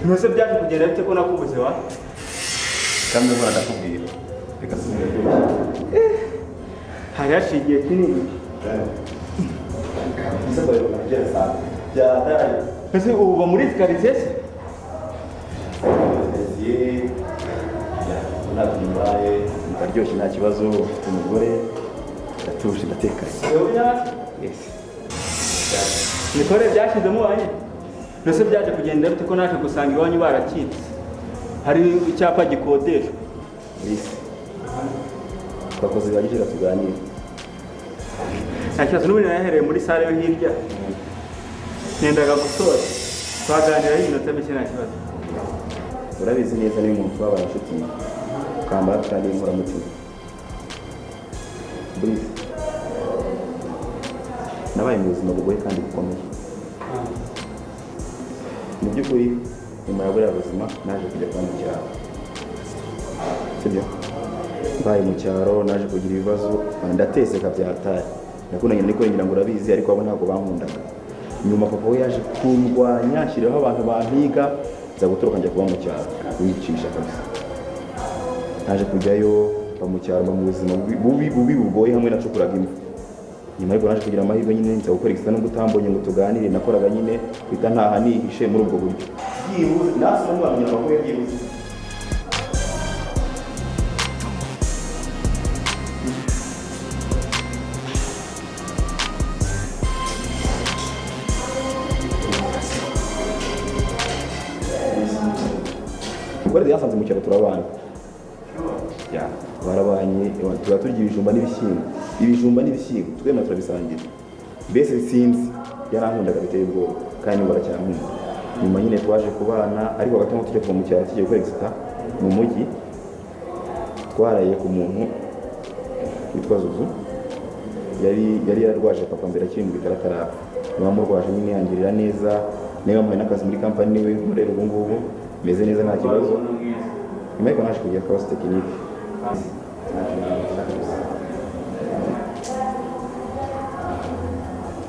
Ntose byaje kugenda bite ko nakubuze wa? Kandi nkora ndakubwira. Reka siniryoshye. Hari hashize igihe kinini. Ese uba muri quartier se? Ndaryoshye nta kibazo, ufite umugore, ndatuje ndatekanye. Yes. Nikore byashizemo wanye. Nose byaje kugenda bite ko naje gusanga iwanyu barakitse. Hari icyapa gikodeshwa. Yes. Twakoze bagije tuganira. Nta kibazo n'ubundi nahereye muri sale yo hirya. Nendaga gusoza. Twaganira iminota mike nta kibazo. Urabizi neza ni umuntu twabana inshuti. Kamba kandi inkoramutima. Brice. Nabaye mu buzima bugoye kandi bukomeye. Mu by'ukuri nyuma ya buriya buzima naje kujya kuba mu cyaro. Sibyo? Mbaye mu cyaro naje kugira ibibazo ndateseka byatari. Nakundanye na Nicole ngira ngo urabizi ariko abo ntabwo bankundaga. Nyuma papa we yaje kundwanya ashyiraho abantu bampiga nza gutoroka njya kuba mu cyaro. Wicisha kabisa. Naje kujyayo mba mu cyaro mu buzima bubi bubi bugoye hamwe nacukuraga imva. Nyuma ariko naje kugira amahirwe nyine nza gukora extra nubwo utambonye ngo tuganire nakoraga nyine bita ntaha nihishe muri ubwo buryo. Byibuze nasoma ntiwamenya amakuru byibuze. Nicole yasanze mu cyaro turabana. Ya, barabanye tuba turya ibijumba n'ibishyimbo. Ibijumba n'ibishyimbo twemera turabisangira. Mbese sinzi yarankundaga biteye ubwoba kandi n'ubu aracyankunda. Nyuma nyine twaje kubana ariko hagati aho tujya kuva mu cyaro tugiye gukora exita mu mujyi twaraye ku muntu witwa Zuzu yari yararwaje papa mbere akiri mu bitaro atarapfa. Bamurwaje nyine yangirira neza niba bamuhaye n'akazi muri company niwe nkorera ubu ngubu meze neza nta kibazo. Nyuma ariko naje kugira akabazo tekinike.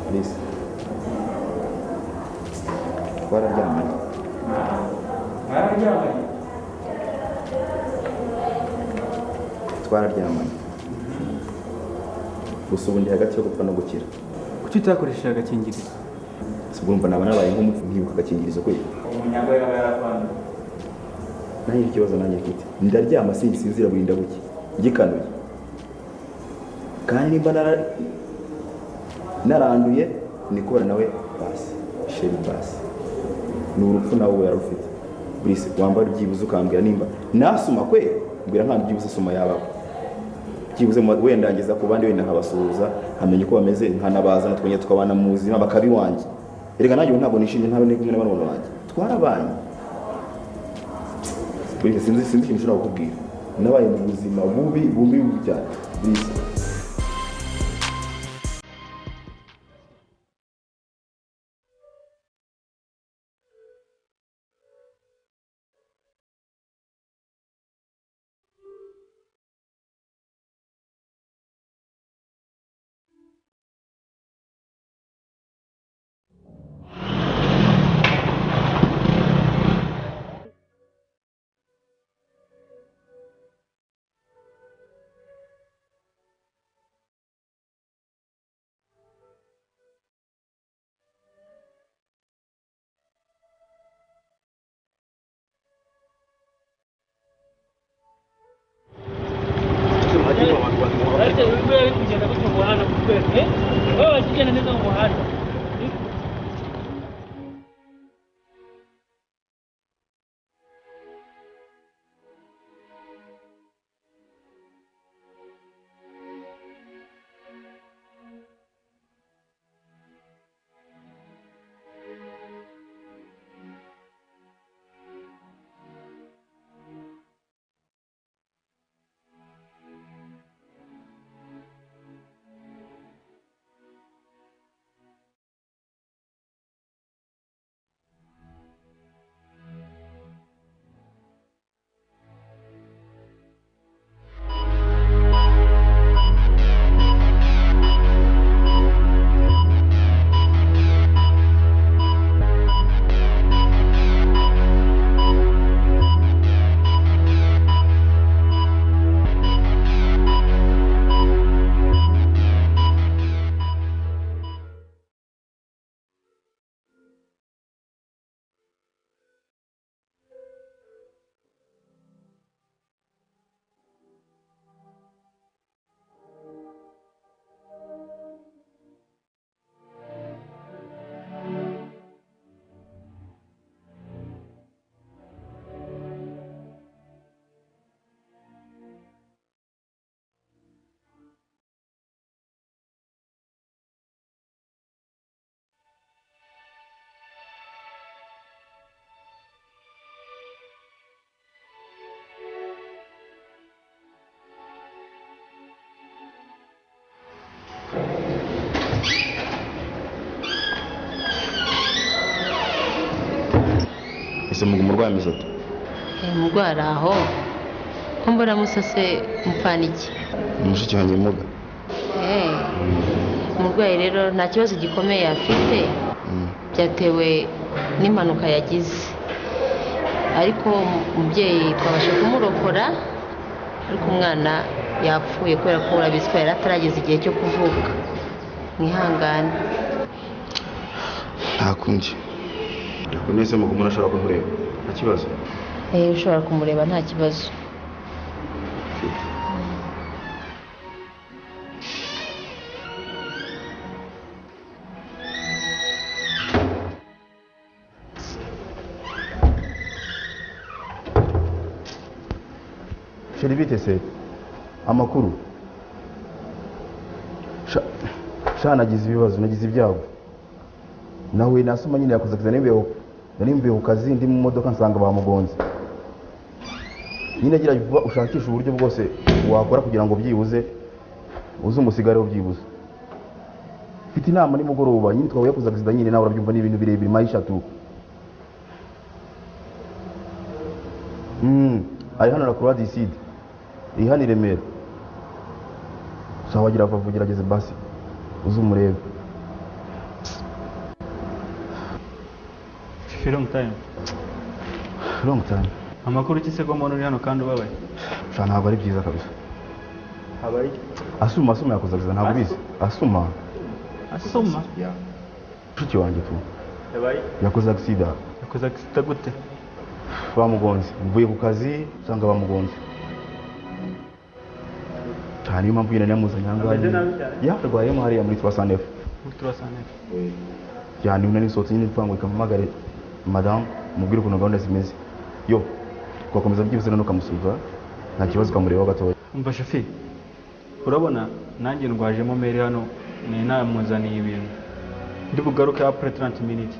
Please. Twararyamanye. Twararyamanye. Twararyamanye. Gusa ubu ndi hagati yo gupfa no gukira. Kuki utakoresheje agakingirizo? Urumva naba nabaye nk'umupfu nkibuka agakingirizo kwe. Umunyago yaba yarakwanduye. Nanjye ikibazo nanjye mfite. Ndaryama sinsinzira burinda buke. Ngikanuye. Kandi nimba naranduye Nicole nawe basi. Sheri basi. Ni urupfu nawe yarufite. Brice wambara byibuze ukambwira nimba nasuma kwe mbwira nka byibuze suma yabaho. Byibuze wenda ngeza ku bandi wenda nkabasuhuza nkamenya uko bameze nkanabazana twongera tukabana mu buzima bakabiwanjye. Erega nanjye ntabwo nishimye ntabe ndi kumwe n'abana banjye. Twarabanye. Brice sinzi ikintu nshobora kukubwira. Nabaye mu buzima bubi bubi cyane. Brice. Ese mugu umurwayi ameze ate? Umurwayi ari aho. Ko mbona musase mupfana iki? Mushiki wanjye muga. Umurwayi rero nta kibazo gikomeye afite. Byatewe n'impanuka yagize. Ariko umubyeyi twabasha kumurokora, ariko umwana yapfuye kubera ko urabizi ko yari atarageza igihe cyo kuvuka. Mwihangane. Nta kundi. Nese mugu umuntu ashobora kumureba nta kibazo? Ushobora kumureba nta kibazo. Chérie bite se amakuru sha nagize ibibazo, nagize ibyago. Nawe nasoma nyine yakoze akazi, nari mvuye ku kazi ndi mu modoka nsanga bamugonze. Nyine gira vuba ushakishe uburyo bwose wakora kugira ngo byibuze uze umusigare byibuze. Mfite inama nimugoroba nyine twahuye yakoze akazi nyine nawe urabyumva ni ibintu birebire maisha tu. Ari hano na Croix du Sud. Iri hano i Remera. Sawa gira vuba ugerageze basi uze umurebe. Long time. Long time. Amakuru ki se ko mbona uri hano kandi ubabaye? Sha ntabwo ari byiza kabisa. Habaye iki? Asuma yakoze akazi ntabwo bizi. Asuma. Asuma? Yeah. Mushiki wanjye tu. Yabaye? Yakoze accident. Yakoze accident gute? Bamugonze. Mvuye ku kazi usanga bamugonze. Cyane niyo mpamvu nyine namuzanye aha ngaha. Yarwayemo hariya muri 309. Muri 309. Yani nari nsohotse nyine mvuga ngo reka mpamagare madame mubwire ukuntu gahunda zimeze. Yo, twakomeza byibuze none ukamusubiza nta kibazo ukamureba gatoya. Umva Shafi, urabona nanjye ndwajemo meri hano ni namuzaniye ibintu. Ndi bugaruke après 30 minutes.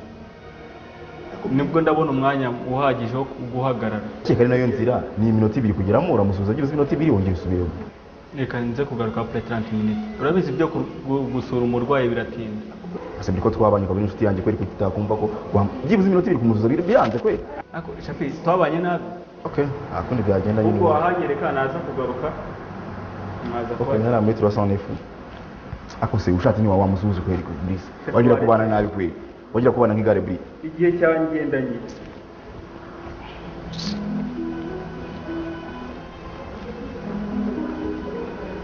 Nibwo ndabona umwanya uhagije wo guhagarara. Keka ari nayo nzira ni iminota 2 kugeramo uramusubiza byibuze iminota 2 wongera usubiremo. Reka nze kugaruka après 30 minutes. Urabizi ibyo gusura umurwayi biratinda. Asabye ko twabanye ukabona inshuti yanjye kweri kutakumva ko byibuze iminota 2 kumusubiza biranze kweri. Ako Shafi twabanye nabi. Okay, akundi byagenda nyine. Ubwo wahanyereka naza kugaruka. Naza kuba. Okay, ntara muri 309. Ako se ushatse ni wamusuhuza kweri Brice. Wagira kubana nabi kweri. Wagira kubana nk'igare Brice. Igihe cyangendanye.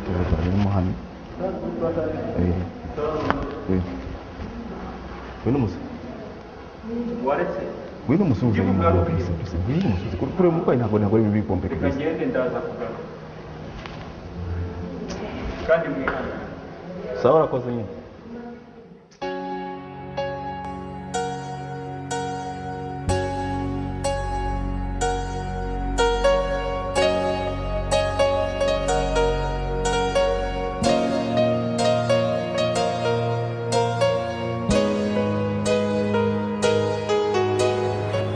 Turarimo hano. Ngwino musa. Waretse. Ngwino musuhuze Brice. Ngwino musuhuze. Kure umurwayi ntabwo ari bibi kompeke. Reka ngende ndaza kugaruka. Kandi mwihangane. Sawa urakoze nyine.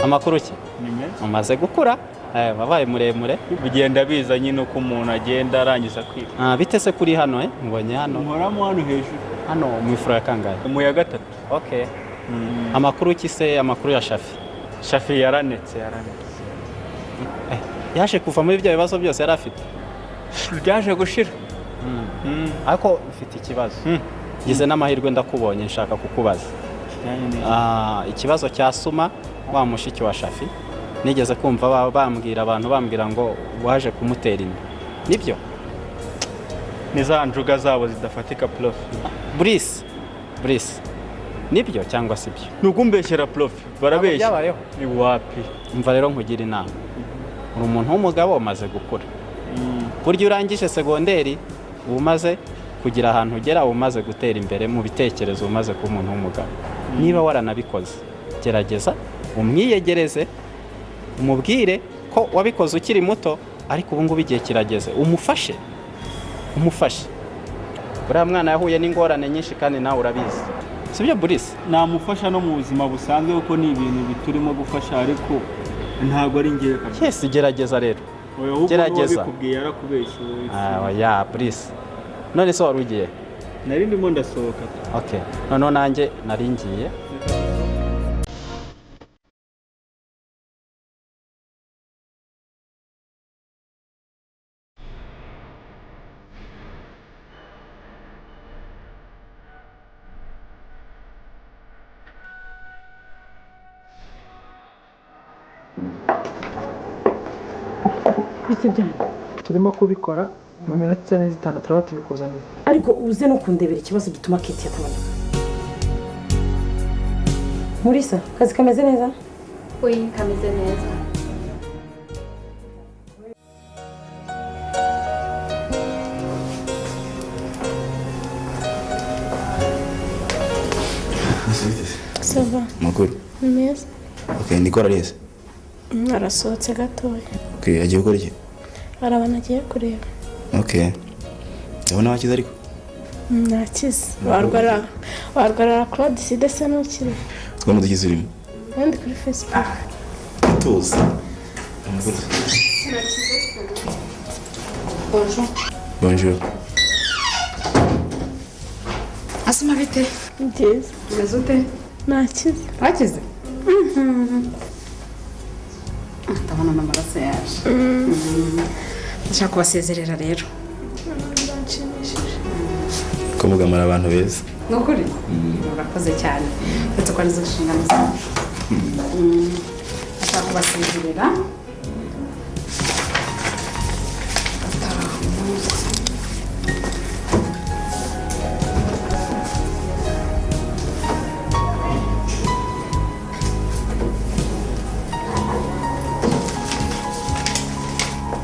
Amakuru ki? Umaze gukura, wabaye muremure. Bigenda biza nyine uko umuntu agenda arangiza kwiga. Bite se kuri hano mbonye hano. Nkoramo hano hejuru. Hano mu ifuro ya kangahe? Mu ya 3. Okay. Amakuru ki se amakuru ya Shafi? Shafi yaranetse. Yaje kuva muri bya bibazo byose yari afite. Byaje gushira. Ariko mfite ikibazo. Ngize n'amahirwe ndakubonye nshaka kukubaza. Ikibazo cya Suma wa mushiki wa Shafi nigeze kumva bambwira abantu bambwira ngo waje kumutera inda. Nibyo? Ni za njuga zabo zidafatika prof. Brice. Nibyo cyangwa sibyo? Nukumbeshyera prof. Barabeshya. Ni wapi? Umva rero nkugira inama. Uri umuntu w'umugabo umaze gukura. Burya urangije segonderi umaze kugira ahantu ugera umaze gutera imbere mu bitekerezo umaze kuba umuntu w'umugabo. Niba waranabikoze gerageza umwiyegereze umubwire ko wabikoze ukiri muto ariko ubu ngubu igihe kirageze umufashe. Uriya mwana yahuye n'ingorane nyinshi kandi nawe urabizi. Sibyo Brice? Namufasha no mu buzima busanzwe kuko ni ibintu biturimo gufasha ariko ntabwo ari ngiye kabisa. Yes, gerageza rero. Gerageza. Ubikubwiye yarakubeshye. Oya Brice. None se wari ugiye? Nari ndimo ndasohoka. Okay. Noneho nanjye nari ngiye. Bite byanyu? Turimo kubikora mu minota 5 turaba tubikuzaniye. Ariko uze no kundebera ikibazo gituma Kate ataboneka. Murisa, kazi kameze neza? Oui, kameze neza. Ça va. Makuru. Ni meza. Okay, Nikora arihe se? Arasohotse gatoya. Okay, agiye gukora iki? Hari abantu agiye kureba. Okay. Ndabona wakize ariko? Nakize. Warwara Claude Sida se nukire. Twaba tugize urimo. Ndi kuri Facebook. Tuzi. Amakuru. Bonjour. Bonjour. Asma bite? Byiza. Umeze ute? Nakize. Wakize? Ndabona n'amaraso yaje. Ndashaka kubasezerera rero. Biranshimishije. Ko mugamara abantu beza. Ni ukuri? Urakoze cyane. Uretse ko arizo nshingano zacu. Ndashaka kubasezerera.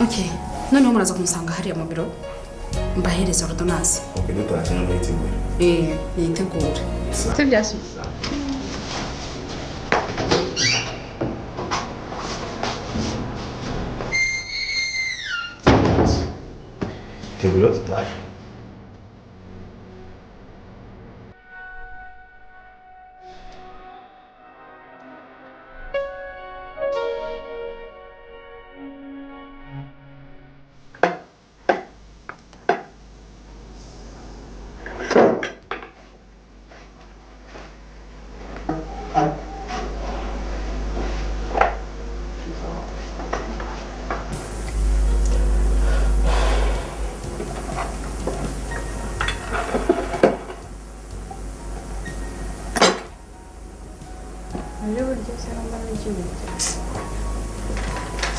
Okay, noneho muraza kumusanga hariya mu biro mbahereza ordonnance. Okay, dutashye noneho yitegure. Yitegure. Sibyo? Tegura dutashye.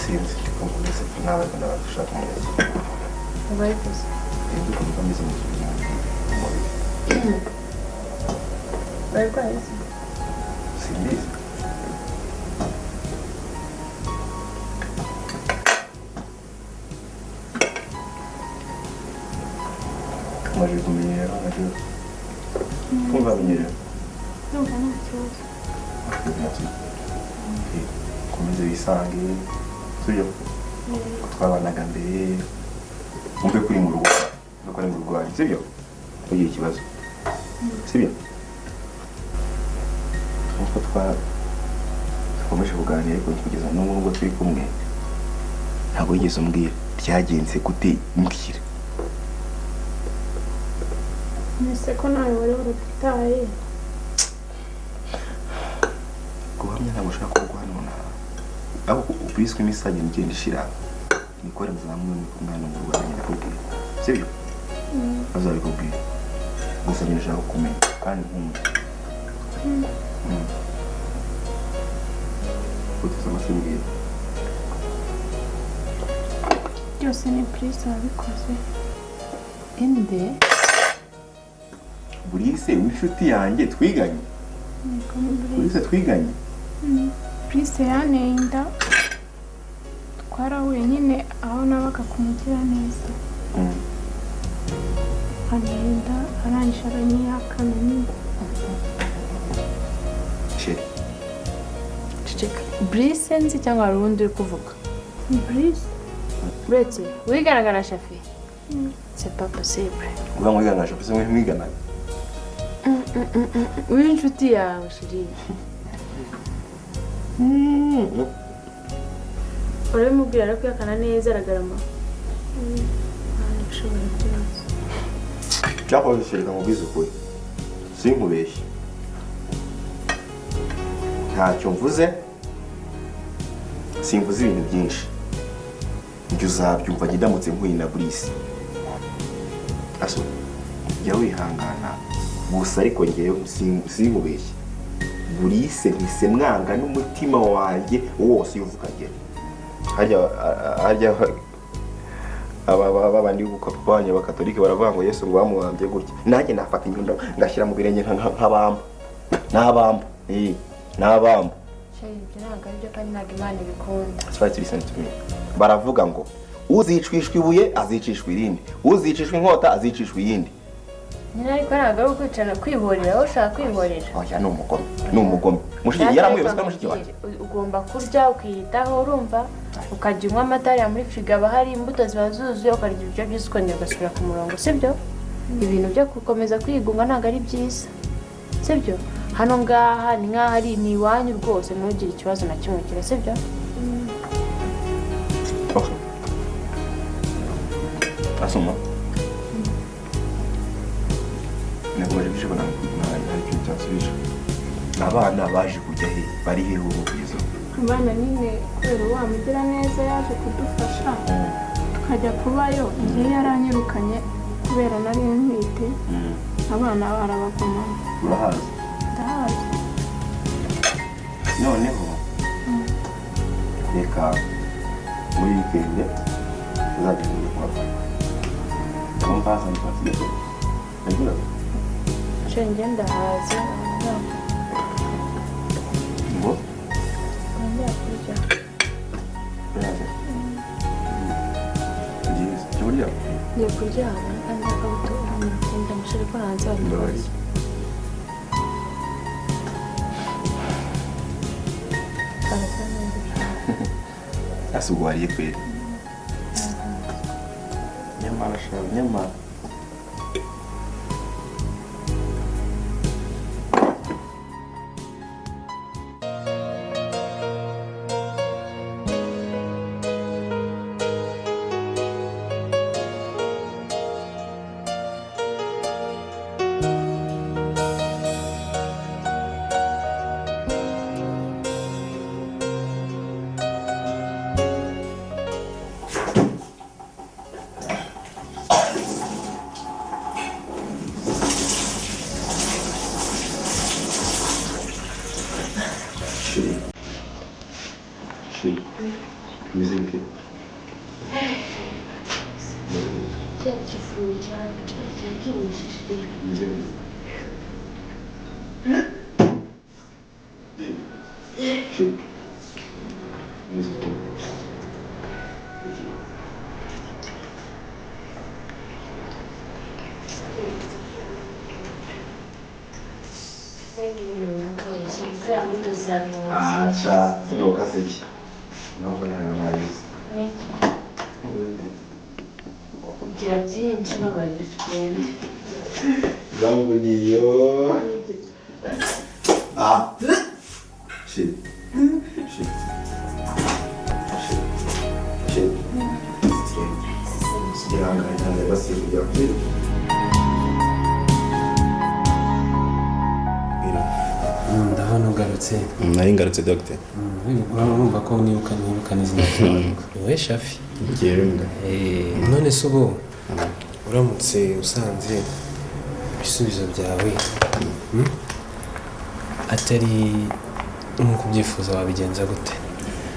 Sinzi ukomeze nawe ndabashaka umuneke. Abayikoze. Dukomeza ameze mu mubiri. Barwaye se? Simbizi. Umaze kumenyera nacyo. Kumva amenyera. Ndumva nta kibazo. Komeze wisange sibyo ko twabanaga mbere wumve ko uri mu rugo ko ari mu rugo wanjye sibyo ntugire ikibazo sibyo nkuko twakomeje kuganira ariko kugeza n'ubu nubwo turi kumwe ntabwo wigeze umbwira byagenze gute mbwira Ese ko nawe wari warabitaye guhamya ntabwo ushaka kuba nonaha aho ubiswe imisage igenda ishira nikore muzamwe ni kumwana mu Rwanda nyine kubwira sibyo azabikubwira gusa nyine ushaka kumenya kandi nkumva uteze amatwi mbwira byose ni Prince wabikoze. Inde? Burice w'inshuti yanjye twiganye. Burice twiganye. Prince yanteye inda twarahuye nyine aho nabaga kumugira neza. Anteye inda arangije aranyihakana nyine. Chérie. Ceceka. Brice nzi cyangwa hari uwundi uri kuvuga? Ni Brice. Uretse wigaragara Shafi. C'est pas possible. Uvuga ngo wigaragara Shafi se mwiganaga? W'inshuti yawe chérie. Urabimubwira arakwihakana neza aragarama. Ushobora byose. Cyakoze chérie nkubwize ukuri. Sinkubeshye. Ntacyo mvuze. Simvuze ibintu byinshi. Njye uzabyumva njye ndamutse mpuye na Brice. Aso, jya wihangana gusa ariko ngewe sinkubeshye. Burise mpise mwanga n'umutima wanjye wose iyo uvuga ngera. Harya aba babandi papa wanjye abakatolike baravuga ngo Yesu ngo bamubambye gutya. Nanjye nafata inyundo ngashyira mu birenge nk'abamba. N'abamba. N'abamba. Chéri, ibyo ntabwo aribyo kandi ntabwo Imana ibikunda. Try to listen to me. Baravuga ngo uzicwishwa ibuye azicishwa irindi, uzicishwa inkota azicishwa iyindi. Nyine ariko ntabwo ari ukwicana kwihorera, wowe ushaka kwihorera. Oya ni umugome, ni umugome. Mushiki yaramuyoboye ko mushiki wanjye. Ugomba kurya ukiyitaho, urumva, ukajya unywa amata hariya muri firigo haba hari imbuto ziba zuzuye, ukarya ibiryo byiza ukongera ugasubira ku murongo, sibyo? Ibintu byo gukomeza kwigunga ntabwo ari byiza, sibyo? Hano ngaha ni nk'aho ari ni iwanyu rwose, ntugire ikibazo na kimwe ugira, sibyo? Okay. Asoma. Nakomeje gushobora hari ikintu cyansubije. Abana baje kujya he? Bari he ubu kugeza ubu? Abana nyine kubera wa mugiraneza yaje kudufasha tukajya kubayo, njye yaranyirukanye kubera nari ntwite, abana barabagumana. Urahazi? Ndahazi. Noneho reka muri weekend uzajya kujya kubafata. Ndumva hasanzwe hasigaye. Ndagira Chéri, njye ndahazi. Ngo? Nongera kurya. Urahaze? Byiza. Cyo kurya? Ngiye kuryama kandi akabuto uramutse musheri ko hanze Ndabaye. Ese ubwo wariye kweri? Nyamara shawe, nyamara. Acha, ntukaseke. Ntabwo narabayizi. Ugira byinshi babaye tugende. Zambu niyo. Ah. Shit. Shit. Shit. Shit. Ihangane, ihangane basi kujya kuri. Ndabona ugarutse. Nari ngarutse doctor. Urumva ko nibuka n'izina ryawe. Wowe Shafi. Ngiye. None se ubu uramutse usanze ibisubizo byawe atari nk'uko ubyifuza wabigenza gute?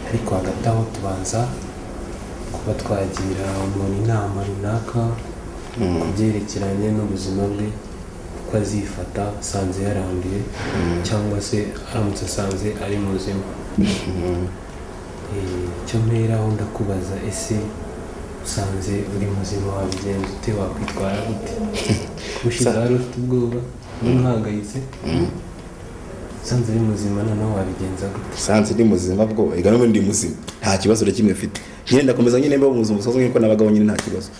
Ariko hagati aho tubanza kuba twagira umuntu inama runaka ku byerekeranye n'ubuzima bwe, uko azifata asanze yaranduye cyangwa se aramutse asanze ari muzima. Icyo mperaho ndakubaza, ese usanze uri muzima wabigenza ute, wakwitwara gute? Ushize wari ufite ubwoba n'uhangayitse, usanze uri muzima noneho wabigenza gute? Usanze ndi muzima bwo, ega n'ubundi ndi muzima, nta kibazo na kimwe mfite. Nyine ndakomeza nyine mba muzima usanzwe nk'uko n'abagabo nyine nta kibazo.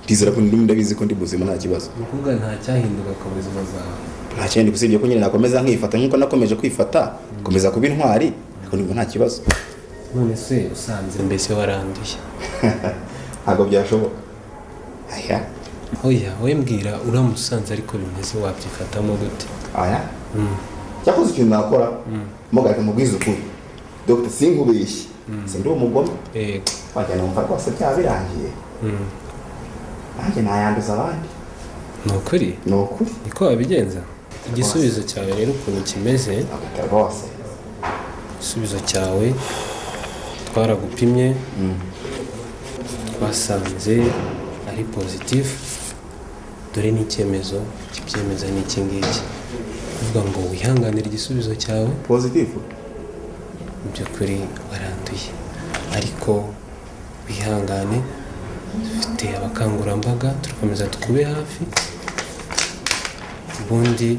Ndizera ko ndabizi ko ndi muzima nta kibazo. Ni ukuvuga nta cyahinduka ku buzima bwawe? Nta cyahinduka usibye ko nyine nakomeza nkifata nk'uko nakomeje kwifata, komeza kuba intwari, ariko nibwo nta kibazo. None se usanze mbese waranduye? Ntabwo byashoboka. Aya. Oya, wowe mbwira uramusanze ariko bimeze wabyifatamo gute? Aya. Cyakoze ikintu nakora, mugareka mubwize ukuri. Dr. sinkubeshye. Sindi umugome. Yego. Wajya numva rwose byaba birangiye. Nanjye nayanduza abandi. Ni ukuri? Ni ukuri. Niko wabigenza? Igisubizo cyawe rero ukuntu kimeze, rwose igisubizo cyawe twaragupimye, twasanze ari positif. Dore n'icyemezo kibyemeza ni iki ngiki, kuvuga ngo wihanganire igisubizo cyawe positif. Mu by'ukuri waranduye, ariko wihangane, dufite abakangurambaga, turakomeza tukube hafi, ubundi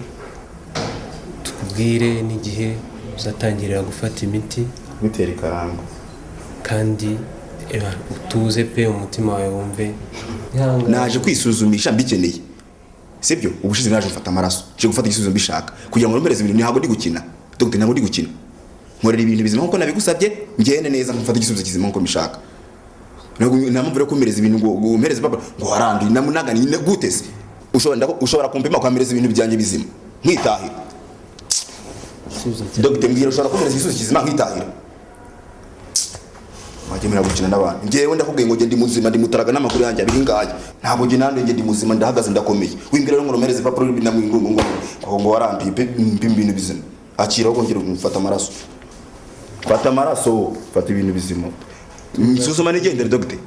tukubwire n'igihe uzatangirira gufata imiti bitera ikarango, kandi utuze pe, umutima wawe wumve. Naje kwisuzumisha mbikeneye, sibyo? Ubushize naje mfata amaraso, nje gufata igisubizo mbishaka kugira ngo nombereze ibintu. Ntabwo ndi gukina dogiteri, ntabwo ndi gukina, nkorera ibintu bizima nkuko nabigusabye, ngende neza mfata igisubizo kizima nkuko mbishaka. Nta mpamvu yo kumpereza ibintu ngo umpereze papa ngo waranduye namunagani nyine gute se? Ushobora kumpima ukampereza ibintu byanjye bizima nkitahira. Dogiteri mbwira, ushobora kumpereza igisubizo kizima nkitahira? Wagemera gukina n'abantu. Njyewe ndakubwiye ngo ndi muzima, ndi mutaraga n'amakuru yanjye abiri ngaya, ntabwo njye nanduye, ndi muzima, ndahagaze, ndakomeye. Wimbwira ngo nompereze papuro ngo ngo waranduye pe, mpima ibintu bizima. Akira ahubwo ngera mfata amaraso, fata amaraso, fata ibintu bizima, nsuzuma nigendere dogiteri.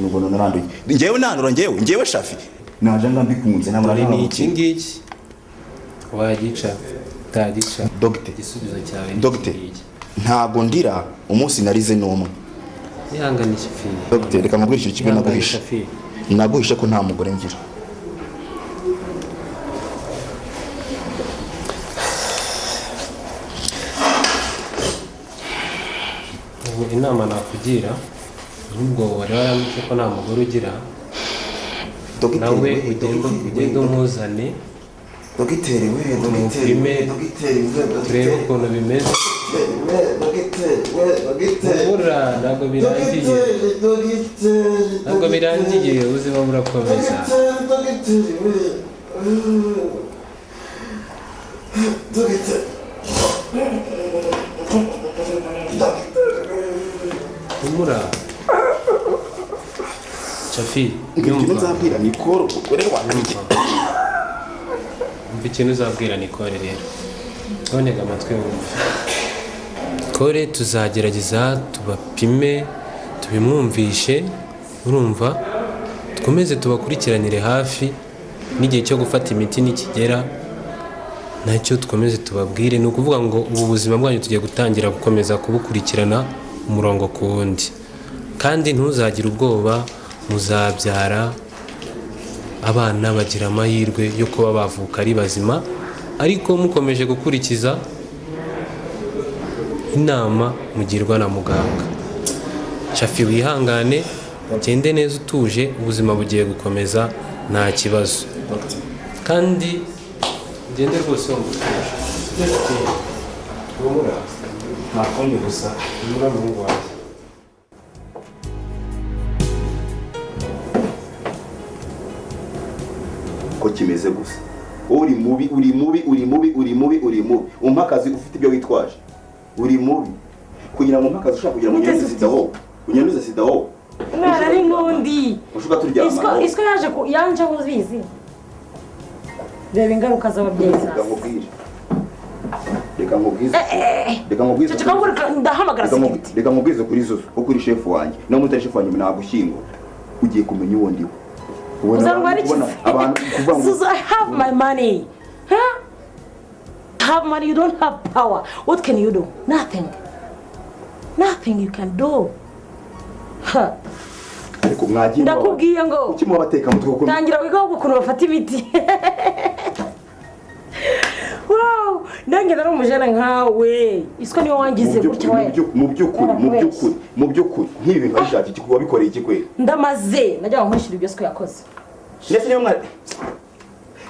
Ngo naranduye njyewe, nandura njyewe Shafi naje nga mbikunze ntabwo ni iki ngiki wagica utagica. Dogiteri, igisubizo cyawe dogiteri, ntabwo ndira umunsi narize n'umwe. Ihangane Shafi. Dogiteri, reka nkubwire ikintu kimwe naguhisha. Naguhisha ko nta mugore ngira. Ubu inama nakugira, nubwo wari warambwiye ko nta mugore ugira, nawe ugende umuzane. Dogiteri we, dogiteri, turebe ukuntu bimeze. Ubura ntabwo birangiye, ntabwo birangiye, ubuzima burakomeza. Humura Shafi, ikintu nzabwira Nicole, umugore wanjye. Umva ikintu uzabwira Nicole rero, ntega amatwi wumve. Nicole tuzagerageza tubapime, tubimwumvishe, urumva, dukomeze tubakurikiranire hafi, n'igihe cyo gufata imiti nikigera nacyo dukomeze tubabwire. Ni ukuvuga ngo ubu buzima bwanyu tugiye gutangira gukomeza kubukurikirana umurongo ku wundi, kandi ntuzagire ubwoba, muzabyara abana bagira amahirwe yo kuba bavuka ari bazima, ariko mukomeje gukurikiza inama mugirwa na muganga. Shafi, wihangane, ugende neza utuje, ubuzima bugiye gukomeza nta kibazo, kandi ugende rwose wumva utuje. Humura, nta kundi gusa, humura muhungu wanjye. Ko kimeze gusa uri mubi, uri mubi, uri mubi, uri mubi, uri mubi. Umpa akazi ufite ibyo witwaje, uri mubi. Kugira ngo umpa akazi ushaka kugira ngo unyanduze sida wowe, unyanduze sida wowe. Mwana ari nkundi ushuka turyama. Isiko yaje yanje ubizi. Reba ingaruka z'ababyeyi sasa. Reka nkubwize. Reka nkubwize. Ndahamagara security. Reka nkubwize kuri Zuzu, kuko uri chef wanjye. No mutari chef wanjye nagushyingura. Ugiye kumenya uwo ndiwe. Zuzu, I have my money. Huh? Have money, you don't have power. What can you do? Nothing. Nothing you can do. Huh. Ndakubwiye ngo tangira wiga ukuntu bafata imiti. Wow, nanjye nari umujana nkawe. Isiko niwe wangize gutya we. Mu by'ukuri nk'ibi bintu wabishaka iki, wabikoreye iki kweli? Ndamaze najya nkwishura ibyo siko yakoze. Ndetse niyo mwari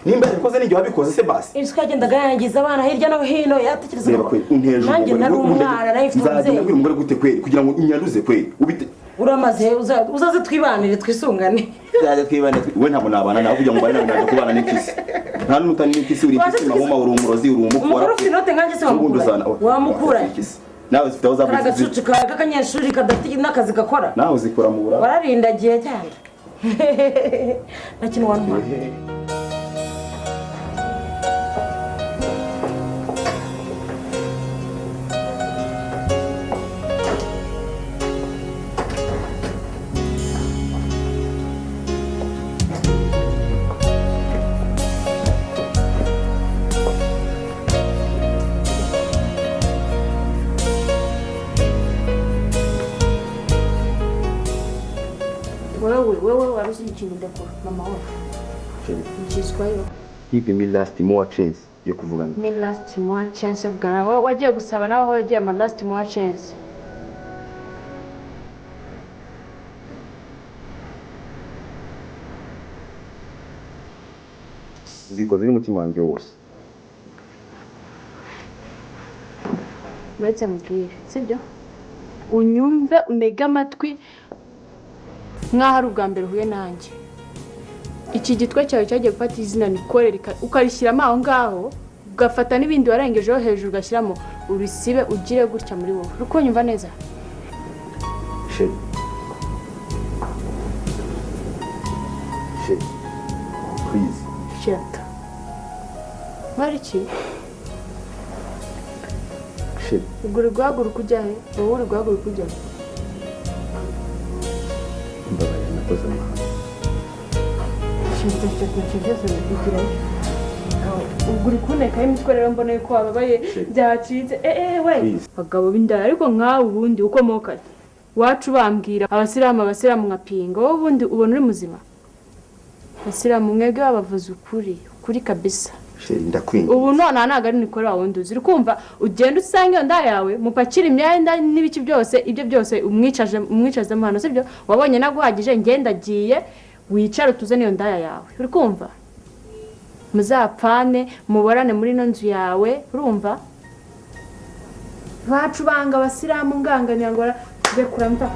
nimba yabikoze n'ibyo wabikoze se basi. Isiko yagendaga yangiza abana hirya no hino, yatekereza ngo nanjye nari umwana nari mfite umubyeyi. Nzagenda umugore gute kweli kugira ngo unyanduze kweli? Ubite uramaze uzaze twibanire twisungane. Uzaze twibanire we, ntabwo nabana nawe kugira ngo mbane nawe kubana n'ikisi. Nta n'utani n'ikisi, uri ikisi mahoma, uri umurozi, uri umukora. Umugore ufite inote nkanjye se wamukura? Wamukura nawe zifite aho zavuze. Agacucu kawe k'akanyeshuri kadafite n'akazi gakora. Nawe uzikora mu burara. Wararindagiye cyane. Nta kintu wantwara. N'ikindi ndakora mama wawe. Chérie. Ngizwayo. Give me last more chance yo kuvugana. Me last more chance yo kuvugana. Wowe wagiye gusaba nawe aho wagiye ama last more chance. Zikoze n'umutima wanjye wose. Uretse mubwire, sibyo? Unyumve unege amatwi nk'aho ari ubwa mbere uhuye nanjye. Iki gitwe cyawe cyagiye gufata izina Nicole ukarishyiramo aho ngaho, ugafata n'ibindi warengejeho hejuru ugashyiramo, urisibe ugire gutya muri wowe. Uri kunyumva neza? Chérie. Chérie. Please. Shut. Mariki. Chérie. Ubwo uri guhaguruka ujya he? Wowe uri guhaguruka ujya he? Mbabarira nakoze amahano. Ubwo uri kuntekaho imitwe rero mbona yuko wababaye byacitse. We abagabo b'indaya ariko nkawe ubundi ukomoka he? Iwacu bambwira abasilamu abasilamu nkapinga, wowe ubundi ubona uri muzima? Abasilamu mwebwe babavuze ukuri, ukuri kabisa. Ndakwinginze. Ubu none ntabwo ari Nicole wa wundi uzi. Uri kumva ugenda usanga iyo nda yawe mupakira imyenda n'ibiki byose, ibyo byose umwicazemo hano, sibyo? Wabonye naguhagije ngenda agiye wicare utuze n'iyo ndaya yawe. Uri kumva? Muzapfane muborane muri ino nzu yawe, urumva? Bacu banga abasilamu nganganira ngo rekura mva.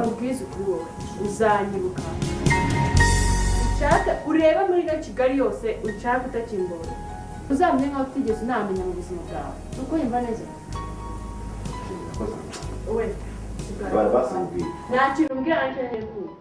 Ubwiza ukuri wowe uzanyibuka. Ushaka urebe muri ino Kigali yose ushaka utakimbona. Uzamenye nkaho utigeze unamenya mu buzima bwawe. Uko yumva neza? We. Barabasubwiye. Nta kintu umbwira na kimwe kumva.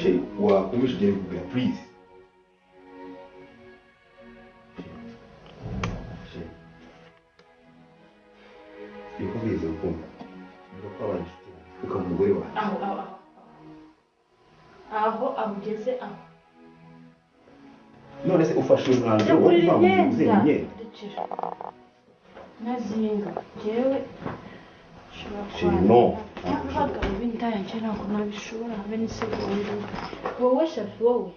Chérie, wakumvisha ugiye kugura please. Chérie. Yuko bize gukunda. Yuko kwabaye inshuti ukaba umugore wawe. Aho aho aho. Aho ugeze aho. None se ufashe umwanzuro wo kuva mu nzu imyenda. Nazinga. Jewe Chérie, no. Abagabo b'indaya njye ntabwo nabishobora habe n'isegonda. Wowe Shafi wowe.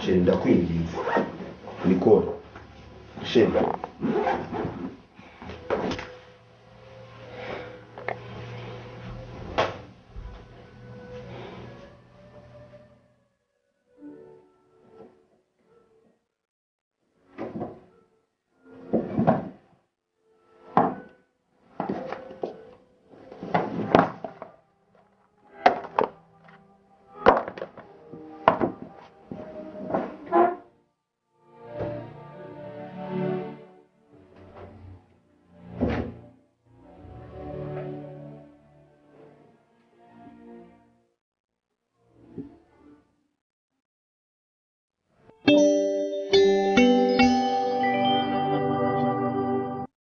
Chérie, ndakwinginze. Nicole. Chérie.